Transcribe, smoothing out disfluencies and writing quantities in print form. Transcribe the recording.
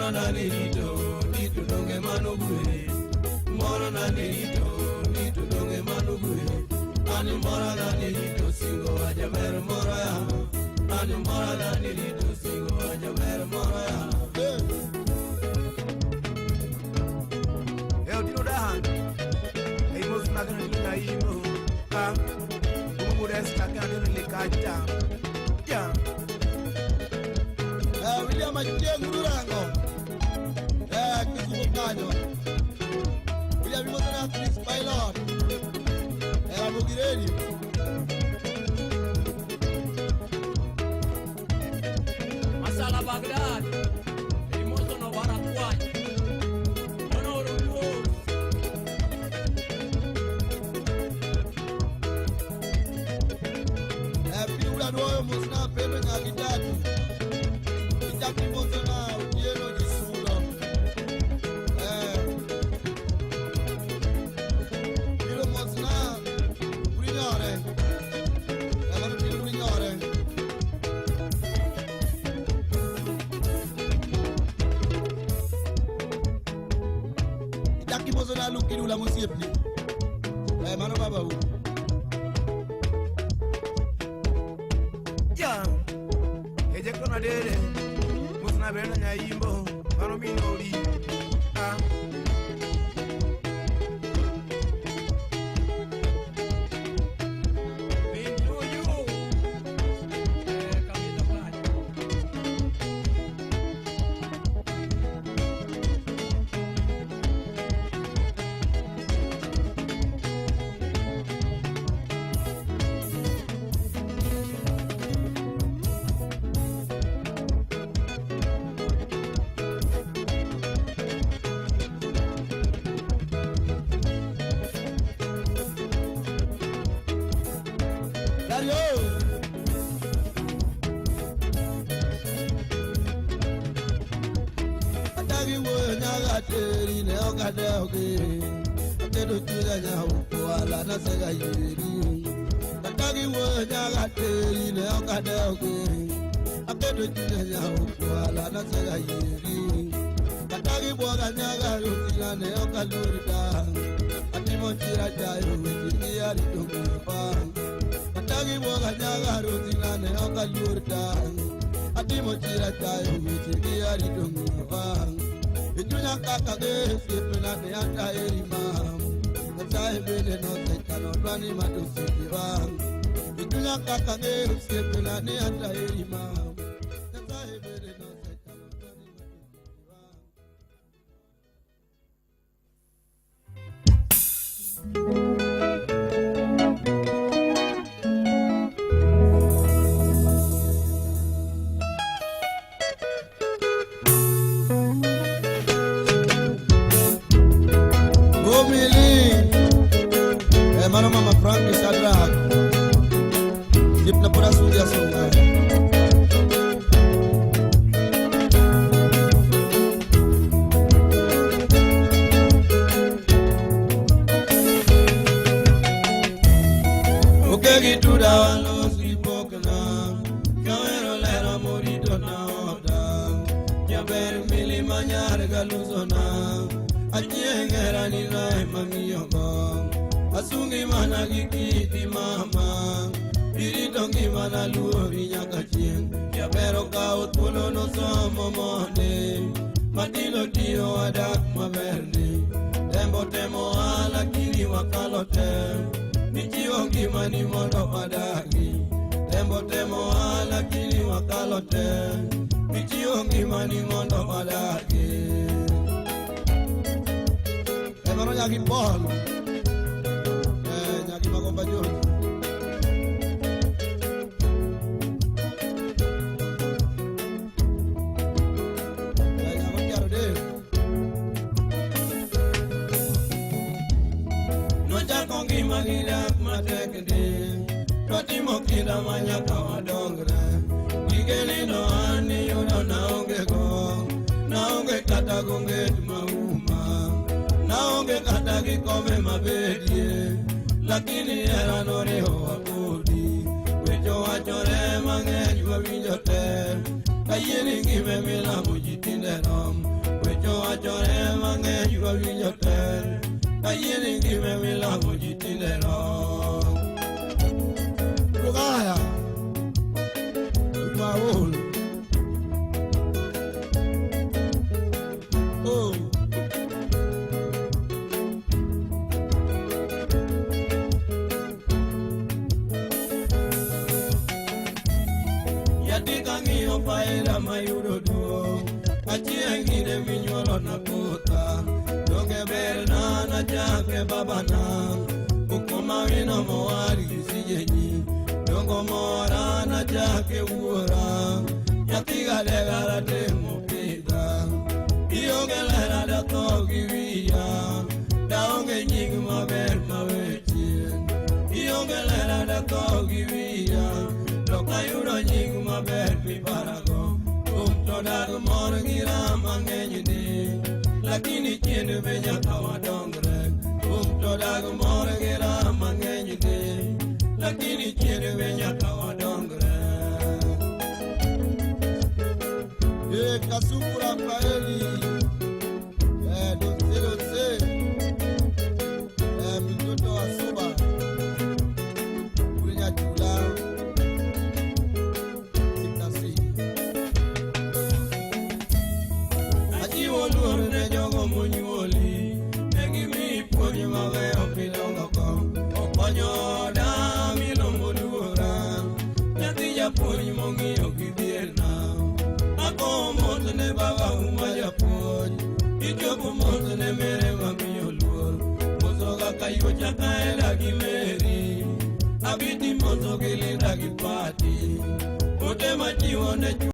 Moro nani rito ni to donge mano gwe. Moro nani rito ni to donge mano gwe. An moro nani rito singo wajaber moro ya. An moro nani rito singo wajaber moro ya. E otino dahan. E mos magana tino nyaimo. Ah. Umudes kakana tino likacha. Ja. William Achieng' Rurango. Kisumu kanyo. William Imosona Chris Pilot. Ramogi Radio. Masala Baghdad, Imoso no Barakwany, Honor Luos. Piny Ula Duoyo mosna Pendo Nyagi Tatu. Ichak imosona Otieno Jisulo. Biro mosna Urinyore. Mano Piny Urinyore. Ichak imosona Luki Dula mosiepni. Mano babau. Ja. E jekona dere. Mos na bena nyaimbo. Mano minori. Ah. Bintuyu, Kamito kanyo. Dario. Adagi wuoyo nyaga teri ne ok adewogi. Atedo chunya nyauko ala nasega yieri. Adagi wuoyo nyaga teri ne ok adewogi. Aketo chunya nyauko ala nasega yieri. Adagi bwoga nyaga rutina ne ok aluor dang. Atimo chira chayo weche gi arito ngima. Adagi bwoga nyaga rutina ne ok aluor dang. Atimo chira chayo weche gi arito ngima. E chunya kaka ge osiepena ne ata eri ma. Nyasaye bende nosechano dwani mato osiepewa. E chunya kaka ge osiepena ne ata eri ma. Nyasaye bende nosechano dwani mato osiepewa. Bomili. Mano Mama Frank Shadrach. Sip na pura suya songa. Okegi tuda walos gi pokna. Kawero lera morito na oda. Jaber milima nyar galusona. Achieng' herani na ema ng'iyogo. Asungi mana gi kiti mama. Irito ngimana luori nyaka chieng'. Jaber okawo thuolo nosomo monde. Matino tiyo wadak maber ni. Tembo temo a lakini wakalo te. Nichiwo ngimani mondo wadagi. Tembo temo a lakini wakalo te. Nichiwo ngimani mondo wadagi. Mano nyagi Paul. Nyagi Magomba Jones. Nyago Tiaro Dave. Nochako ngima gi dak matek ndi. Twatimo kinda ma nyaka wadongre. Gige nindo an niyudo naonge go. Naonge kata gonget mauma. Naonge kata gi kombe mabedie. Lakini hera noriwowa kodi. Weche wachore mang'eny wawinjo te. Kayie ni ngima milamo ji tinde rom. mang'eny wawinjo tek Ayie ni ngima milamo ji tinde rom Rugaya Maol Oh Nyathi kang'iyo faida mayudo duong' Achieng' kinde minyuolo na kotha Donge berna nachake babana Ukoma wino mowar gi sijenyi Dongo mora nachake wuora Nyathi gadega ratemo pidha Ionge lera datho gi wiya Daonge nying maber mawechien Ionge lera datho gi wiya Dok ayudo nying maber miparago Kum to dag mor gi raha mang'eny ndi Lakini chien be nyaka wadongre Kum to dag mor gi raha mang'eny ndi Lakini chien be nyaka wadongre Eh, Kasuku Rafaeli Eh, dose dose Eh, mtoto wa Suba Kulinya chula Sikasi Achiwo luor ne jogo monyuoli Ne gimiyi puonj mabeyo kidongo Okonyo oda milombo luora Nyathi japuonj mong'iyo gi dhierna Agowo mos ne babau ma japuonj Ichopo mos ne mere mamiyo luor Mosoga kayuocha kaela gi Meri Abiti moso gi Linda gi Pati Ote machiwo ne